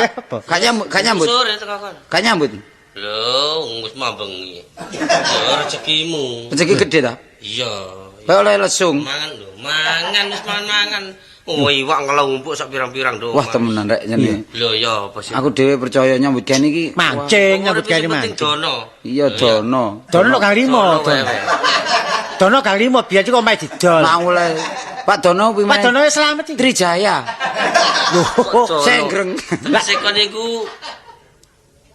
Gak nyambut. Sore teko kon. Gak nyambut. Lho, wis mambengi. Ya rezekimu. Rezeki gede ta? Iya. Kaya oleh lesung. Mangan lho, mangan wis mangan. Oh, iwak ngelumpuk sak pirang-pirang do. Wah, temenan rek jane. Lho ya apa sih? Aku dhewe percaya nyambut gawe iki mancing nyambut gawe mancing. Dono. Iya, dono. Dono kang 5. Dono kang 5 biyen kok omahe didol. Mau le Pak Dono kuwi Pak Dono wis slamet iki. Trijaya. Lho, Senggreng. Tegese kon iku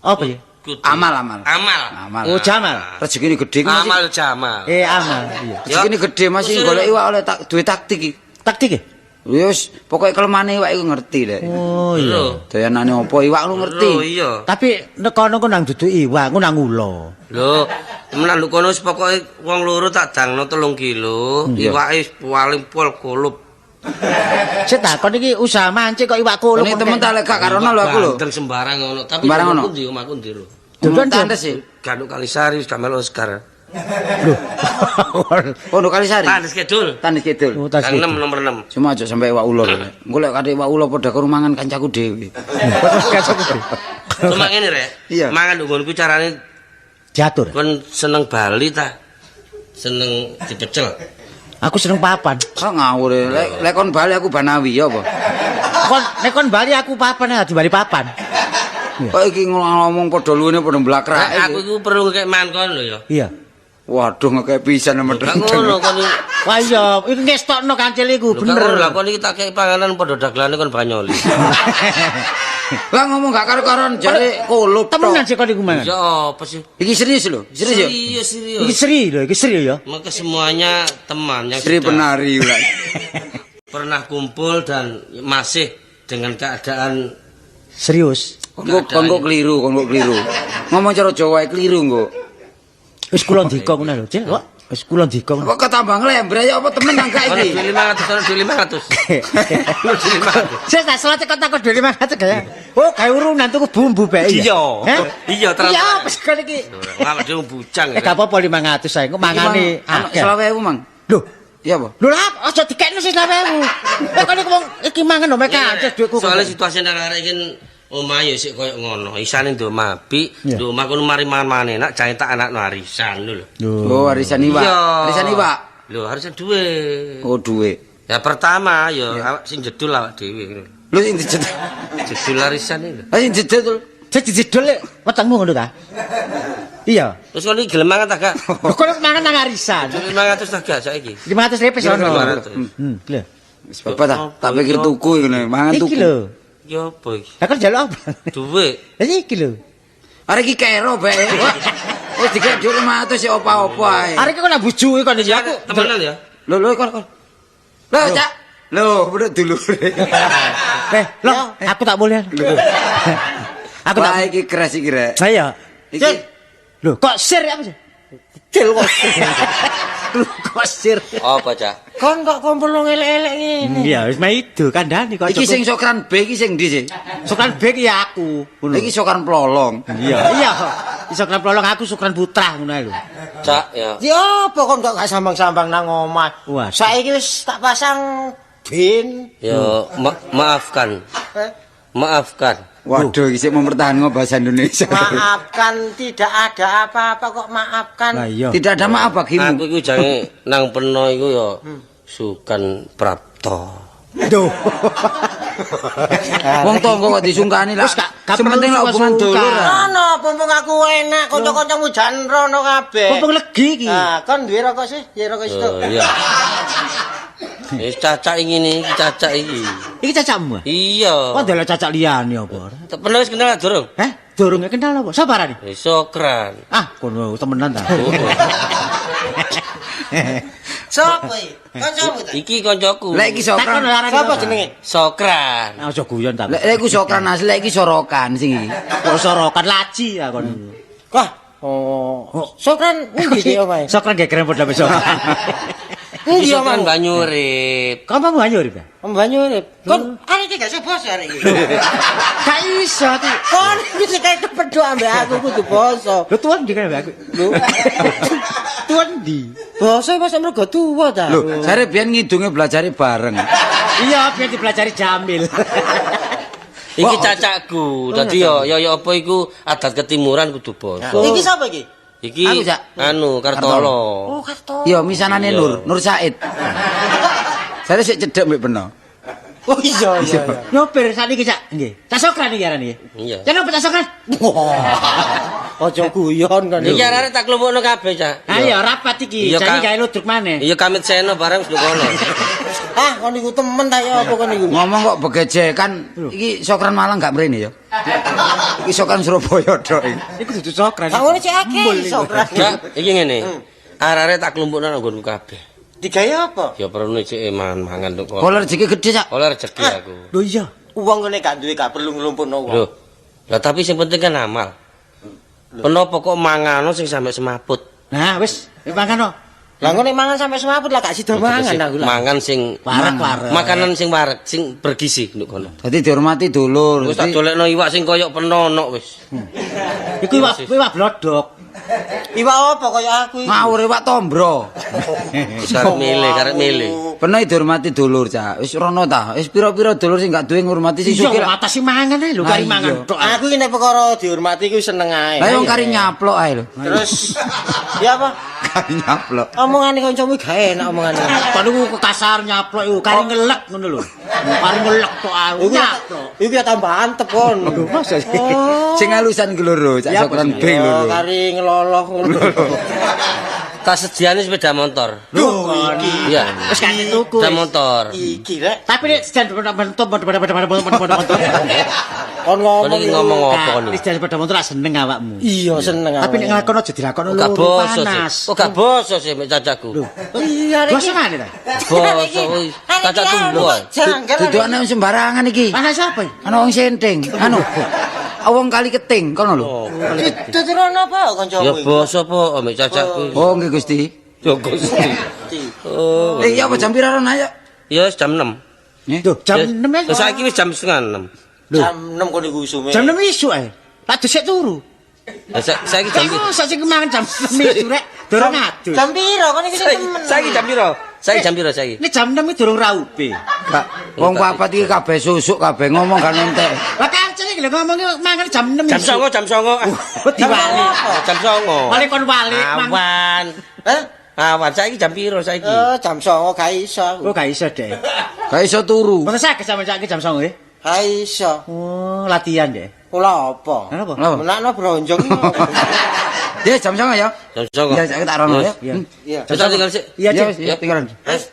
apa ya? Amal amal. Amal. Amal. Oh, Jamal. Rezekine gedhe ku masih. Amal Jamal. Amal. Iya. Rezekine gedhe masih golek iwak oleh tak duwe taktik iki. Taktik ya? Wis, pokoke kelemane iwak iku ngerti lek. Oh iya. Doyanane apa iwak lu ngerti. Lho iya. Tapi nek kono ku nang dudu iwak, ku nang ula. Lho, temenan lho kono wis pokoke wong loro tak dangno 3 kilo, iwake wis paling pol kulup. Sik ta, kon iki usaha mancing kok iwak kulup. Ini temen tak lek gak karono lho aku lho. Bandeng sembarang ngono, tapi Sembarang omahku ndi omahku ndi lho. Dudun Tandes sih. Ganduk Kalisari wis gak melu Oscar. Lho. Oh, Nduk Kalisari. Tandes Kidul. Tandes Kidul. Oh, tas Gang 6 nomor 6. Cuma aja sampe iwak ula lho. Engko lek kate iwak ula padha karo mangan kancaku dhewe. Cuma ngene rek. Iya. Mangan nduk nggonku carane Diatur. kon seneng Bali ta? Seneng dipecel. Aku seneng papan. Kok ngawur e. Lek lek kon bali aku Banawi ya apa? Kon nek kon Bali aku papan ya, di Bali papan. Kok iki ngomong padha luwene padha mblakrak. Rek aku iku perlu ngekek mangan kon lho ya. Iya. Waduh ngekek pisan Gak ngono kon iki. Wah iya, iki ngestokno kancil iku Lho, gak ngono bener. lah kon iki tak kei panganan padha dagelane kon banyoli. Lah ngomong gak karo-karon jare kulup tok. Temenan sih kon iku mangan. Ya apa sih? Iki serius lho, serius ya. Serius, serius. Iki seri lho, iki seri ya. Maka semuanya teman yang Sri sudah penari lah. pernah kumpul dan masih dengan keadaan Serius. Kon kok keliru, kon kok keliru. Ngomong cara Jawa ae keliru kok. Wis kula ndika ngono lho, Cil. Kok wis kula ndika ngono. Kok ketambah nglembre ya apa temen nang gak Ono iki? duit 500, ono duit 500. Ono duit 500. Sik tak selate kok takut duit 500 kaya. Oh, gawe urunan tuku bumbu bae. Iya. Heh? Iya, terus. Iya, apa sih kon iki? Wah, dhewe bujang. Eh gak apa-apa 500 ae, engko mangane Ono akeh. 20.000, Mang. Lho, Iya apa? lho lah aja dikekno sing 20.000. Eh kon iku wong iki mangan lho mek kancil dhuwitku. Soalnya situasi nang arek iki omah ya sik koyo ngono. Isane nduk omah apik, Iya. nduk omah kono mari mangan-mangan enak, jae tak anakno arisan lho. Oh, arisan iwak. Iya. Arisan iwak. Lho, arisan duwe. Oh, duwe. Ya pertama ya awak sing jedul awak dhewe. Lho sing dijedul. Jedul arisan iki lho. Lah sing jedul. Jadi jedul wetengmu ngono ta? Iya. Terus kon iki gelem mangan ta gak? Lho kon mangan nang arisan. 500 ta gak saiki? 500 lepes ono. 500. Lho. Wis bapak ta, tak pikir tuku iku mangan Iki tuku. lho. Iki apa iki? Lah kon njaluk apa? Duwe. Lah iki lho. Arek iki kero bae. Wis dikek dhuwit 500 sik opa-opa ae. Arek iki kok nang bujuke kon iki aku. Temenan ya? Lho lho kon kon. Lho, Cak. Lho, bener dulure. Eh, lho, aku tak boleh. Aku tak. Wah, iki keras iki rek. Lah iya. Iki Lho, kok sir apa sih? Kecil kok. Lho, kok sir. Apa, Cak? Kon kok kumpul wong elek-elek ngene. Iya, wis maido kandhani kok. iki sing sokran B iki sing ndi sih? Sukran B ki ya aku. Ngono. Iki sokran plolong. Iya, iya. Sukran Plolong aku Sukran Putra ngono ae lho. Cak ya. Ya apa kon kok gak sambang-sambang nang omah. Waduh. Saiki wis tak pasang bin. Ya maafkan. Eh? Maafkan. Waduh, iki sik mempertahankan bahasa Indonesia. Maafkan tidak ada apa-apa kok maafkan. Lah iya. Tidak ada maaf bagimu. Aku iku jange nang peno iku ya Sukan Prapto. Duh. Wong tangga kok disungkani lah. Wis gak Sing penting lah perlu hubungan sungkan. dulur. Rono, pumpung aku enak, kanca-kancamu jan rono kabeh. Pumpung legi iki. Ah, kon duwe rokok sih? Ya rokok situ. Oh iya. Wis cacak ngene iki cacak iki. Iki cacakmu. ah? Iya. Kok ndelok cacak liyane apa ora? Pernah wis kenal durung? Eh, durung kenal apa? Sapa arane? Wis Sokran. Ah, kono temenan ta. Sopo iki? Kancamu ta? Iki koncoku. Lek iki Takon sokran. arane. Sopo jenenge? Sokran. Ah, aja guyon ta. Lek lek iku sokran asli, lek iki sorokan sing iki. Kok sorokan laci ya kon. Wah, oh. Sokran endi iki omahe? Sokran gegeren padha besok. Endi Sokran omahmu? Banyurip. Kamu banyu urip ya? Om Banyurip. Kon arek iki gak iso basa arek iki. Gak iso aku. Kon iki sing kayak kepedhok ambek aku kudu basa. Lho tuan ndi kan ambek aku? Lho. Tuan ndi? Basa masa mergo tuwa ta. Lho, jare biyen ngidunge belajare bareng. Iya, biar dipelajari Jamil. Iki cacakku. Dadi ya ya ya apa iku adat ketimuran kudu basa. Iki sapa iki? Iki Aku, Cak. anu Kartolo. Oh, Karto. Iya, misanane Iya. Nur, Nur Said. Jare sik cedhek mbek peno. Oh iya iya. iya. Nyopir sakniki, Cak. Nggih. Cak Sokran iki arane. Iya. Cak napa Cak Sokran? Aja guyon kon. Iki arek tak klumpukno kabeh, Cak. Ayo rapat iki, jane gawe ludruk maneh. Iya kamit seno bareng wis kono. Ah, kon iku temen ta ya apa kon iku? Ngomong kok begejekan, iki Sokran Malang gak mrene ya. Iki Sokran Surabaya tok iki. Iku dudu Sokran. Lah ngono cek akeh Sokran. Cak, iki ngene. Arek-arek tak klumpukno nang nggonku kabeh. Digawe apa? Ya perlu cek mangan-mangan tok kono. Oleh rezeki gede, Cak. Oleh rezeki aku. Lho iya. Wong ngene gak duwe gak perlu nglumpukno wong. Lho. Lah tapi sing penting kan amal. Kenapa kok mangano sing sampe semaput? Nah, wis, mangano. Lah ngene mangan sampe semaput lah gak sida mangan aku lah. Mangan sing wareg-wareg. Makanan sing wareg, sing bergizi nduk kono. Dadi dihormati dulur. Wis tak dolekno iwak sing koyok penonok wis. Iku iwak blodok. Iwak apa kaya aku iki? Ngawur iwak tombro. Wis karep milih, karep milih. Peno dihormati dulur, Cak. Wis rono ta. Wis pira-pira dulur sing gak duwe ngurmati sing sugih. Iya, atase mangan ae lho, kari mangan tok. Aku iki nek perkara dihormati iku seneng ae. Lah wong kari nyaplok ae lho. Terus ya apa? Kari nyaplok. Omongane kancamu gak enak omongane. Kon niku kekasar nyaplok iku, kari ngelek ngono lho. Kari ngelek tok ae. Nyaplok. Iku ya tambah antep kon. Lho, masa sih? Sing alusan ku loro, Cak Sokran B loro. Kari ngeloloh ngono. Tak sediane sepeda motor. Lho iki. Iya. Wis kate tuku. Sepeda motor. Iki rek. Tapi nek sedan motor. Kon ngomong ngomong apa kon? Nek sedan sepeda motor seneng awakmu. Iya seneng awakmu. Tapi nek nglakon aja dilakoni loro panas. Oh gak boso sih mek cacaku. Iya rek. Boso ngene ta? Boso kuwi. Cacak tumbuh. Dudukane wong sembarangan iki. Ana sapa iki? Ana wong senting. Anu. Wong kali keting kono lho. Dituturno apa kancamu? Ya boso po mek cacakku. Oh nggih Gusti. Ya Gusti. Oh. Eh iya apa jam pira rono ayo? Ya wis jam 6. Lho, jam 6 ya. Lah saiki wis jam 5:30. Jam 6 kono iku usume. Jam 6 isuk ae. Tak dhisik turu. Lah saiki jam piro? Saiki mangan jam 6 isuk rek. Durung adus. Jam piro kon iki sing temen? Saiki jam piro? Saiki jam piro saiki? Ini jam 6 iki durung raupe. Kak, wong papat iki kabeh susuk kabeh ngomong gak entek. Lah kancil iki lho ngomong mangan jam 6. Jam 09, jam 09. Diwali. Jam 09. Wale kon wali awan. Hah? Awan saiki jam piro saiki? Oh, jam 09 gak iso aku. Oh, gak iso, Dek. Gak iso turu. Mboten saged sampe saiki jam 09 nggih. Gak iso. Oh, latihan, Dek. Kula apa? Apa? Menakno bronjong. Ya jam 09 ya. Jam 09. Ya saiki tak rono ya. Iya. Wis tinggal sik. Iya, Iya, tinggal.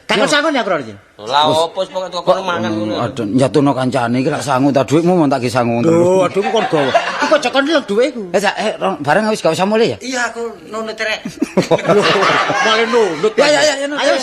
Kakon sangon ya, Bro. Lah opo wis pokoke kono mangan ngono. Aduh, njatuhno kancane iki lak sangu ta dhuwitmu mon tak ge sangu Lho, aduh kon gawa. Iku aja kon lho dhuwitku. Eh, Cak, bareng wis gak usah mulih ya. Iya, aku nunut rek. Malah nunut. Ya ya ya, ayo.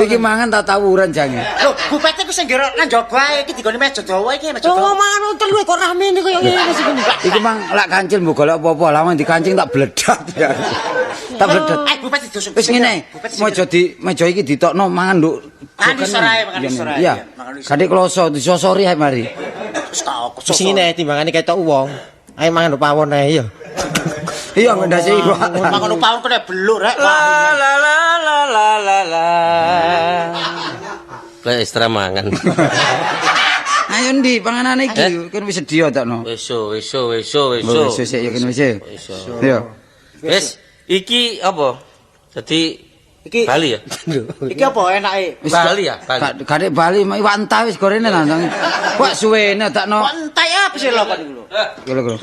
Iki mangan tak tawuran jange. Lho, bupete ku sing nggero nang njaba ae iki digone meja dawa iki meja dawa. Oh, mangan telu kok rame niku kaya ngene sing ngene. Iki mang lak kancil mbok golek apa-apa, lawan dikancing tak bledat ya. Tak bledet. Eh, bupete dosok. Wis ngene, meja di meja iki ditokno mangan nduk. Mangan isor ae, mangan isor ae. Iya. Kadek kloso disosori ae mari. Wis ngene timbangane ketok wong. Ayo mangan pawon ae ya. Iya ndase iwak. Mangan pawon kena belur rek. La la la la la la la. Kayak ekstra mangan. Ayo ndi panganane iki kan wis sedia takno. Wis wis wis wis. Wis sik ya kan wis. Iya. Wis iki apa? Dadi iki Bali ya? Iki apa enake? Bali ya, Bali. Kadek Bali iwak entah wis gorene langsung. Wak suwene takno. Kok entek apa sih lho kon iku lho? Lho lho.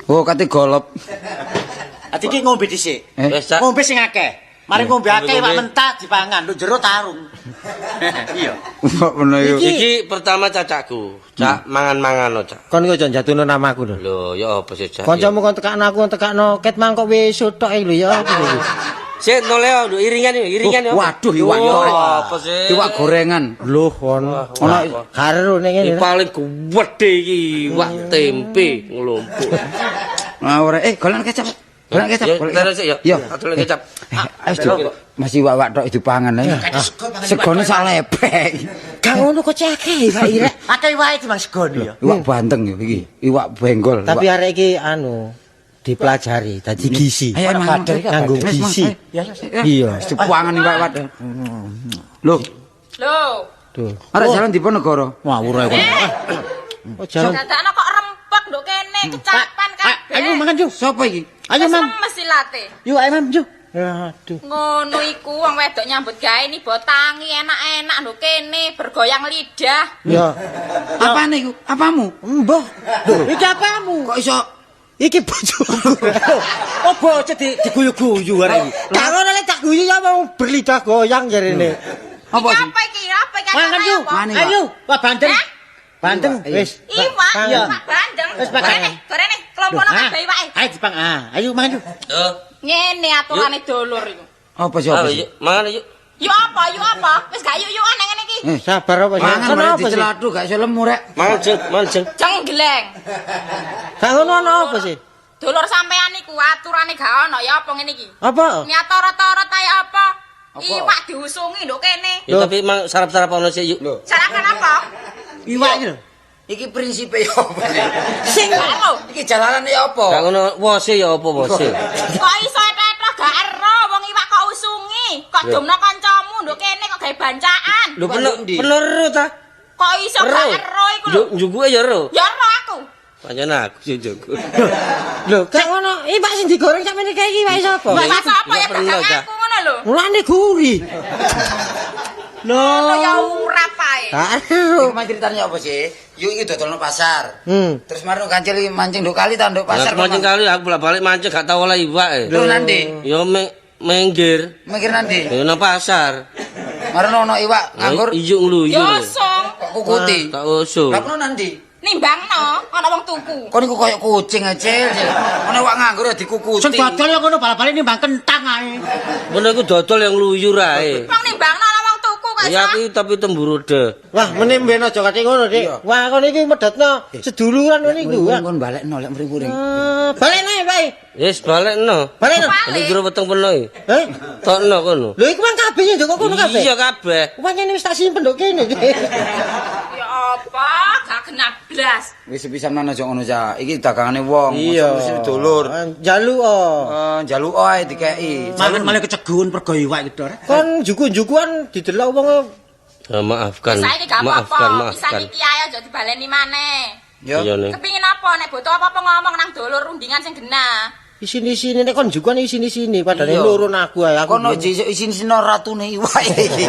Oh, kate golop. Ati iki ngombe dhisik. Ngombe sing akeh. Mari ngombe akeh iwak mentah dipangan, nduk jero tarung. Iya. Kok ngono iku. Iki pertama cacakku, Cak mangan-mangan Cak. Kon iku aja njatuhno namaku lho. Lho, ya apa sih, Cak? Kancamu kon tekakno aku, kon tekakno ket mangkok wis tok lho ya apa iki. Sik noleo nduk iringan iki, iringan ya. Waduh iwak apa sih? Iwak gorengan. Lho kon ono karo ning ngene. Iki paling gedhe iki iwak tempe nglumpuk. Nah ora golan kecap. Golek kecap, golek kecap. Ya. Iya. Golek kecap. Ayo masih iwak-iwak tok dipangan ae. Segone sak lepek. Gak ngono kok akeh iwak irek. Akeh iwake timbang segone ya. Iwak bandeng ya iki, iwak benggol. Tapi arek iki anu dipelajari dadi gizi. Nganggo gizi. Iya, dipangan iwak-iwak. Lho. Lho. Tuh. Arek jalan Diponegoro. Ngawur ae kok. Oh, jalan. Dadakno kok rempek nduk kene kecapan kabeh. Ayo mangan yuk. Sopo iki? Ayo mam. Mesti late. Yuk ayo mam yuk. Aduh. Ngono iku wong wedok nyambut gawe nibo tangi enak-enak nduk kene bergoyang lidah. Ya. Apane iku? Apamu? Mbah. Lho, iki apamu? Kok iso iki bojoku. Oh, bojo diguyu-guyu arek iki. Gak ngono lek tak guyu ya mau berlidah goyang jarene. Apa sih? Apa iki? Apa iki? Mangan yuk. Ayo, wah bandeng. Bandeng wis. Iwak, iwak bandeng. Wis gorene, gorene, klompono kabeh iwake. Ayo dipang. Ayo mangan yuk. Ngene aturane dulur iku. Apa sih? Apa sih? Mangan yuk. Yuk apa? Yuk apa? Wis gak yuk-yukan nang ngene iki. Sabar apa sih? Mangan mari dicelathu gak iso lemu rek. Mangan jeng, mangan jeng. Jenggleng. Gak ngono ana apa sih? Dulur sampean iku aturane gak ono ya apa ngene iki? Apa? Niat torot-torot ae apa? Iwak diusungi nduk kene. Ya tapi mang sarap-sarap ono sik yuk. Sarapan apa? Iwak iki lho. Iki prinsipe ya apa sih? Sing ngono. Iki jalanane ya apa? Gak ngono wose ya apa wose. Kok iso eto-eto gak ero wong iwak kok usungi, kok domno kancamu nduk kene kok gawe bancaan. Lho peneru ta? Kok iso gak ero iku lho? Njukuke ya ero. Ya ero aku. Pancen aku sing njuku. Lho, gak ngono. Iwak sing digoreng sampeyan iki iwak sapa? Iwak sapa ya dagang aku ngono lho. Mulane gurih. Lho ya ora pae. Iki mah ceritane apa sih? Yuk iki dodolno pasar. Terus marno kancil iki mancing nduk kali ta nduk pasar. Mancing kali aku bolak-balik mancing gak tau oleh iwak e. Terus nanti? Ya minggir. Minggir nanti? Ya nang pasar. Marno ono iwak nganggur. Iyuk ngluyur. Ya song. Kok kukuti? Tak usung. Lah kono nanti? Nimbangno ana wong tuku. Kon iku koyo kucing ae, Cil. Ono iwak nganggur ya dikukuti. Sing dodol ya ngono bal-bali nimbang kentang ae. Ngono iku dodol yang ngluyur ae. Wong nimbangno ana wong tuku kok iso. Ya aku tapi temburu de. Wah, meneh mben aja kate ngono, Dik. Wah, kon iki medhotno seduluran ngono iku. Kon balekno lek mring-mring. Balekno wae. Wis balekno. Balekno. Iki jero weteng peno iki. Heh? Tokno kono. Lho iku mang kabeh nduk kono kabeh. Iya kabeh. Pancen wis tak simpen nduk kene. Ya apa? Gak kena blas. Wis sepisan aja ngono cah. Iki dagangane wong, mesti dulur. Njaluk njaluk ae dikeki. Mangan malah kecegun pergo iwak iki, Dor. Kon juku-jukuan didelok wong. Maafkan. Saiki gak apa-apa. Pisan iki ae aja dibaleni maneh. Ya. Kepingin apa nek butuh apa-apa ngomong nang dulur rundingan sing genah. Isini-isini nek kon jukuan isini-isini padahal lurun aku ae. Kono isin-isini ratune iwak iki.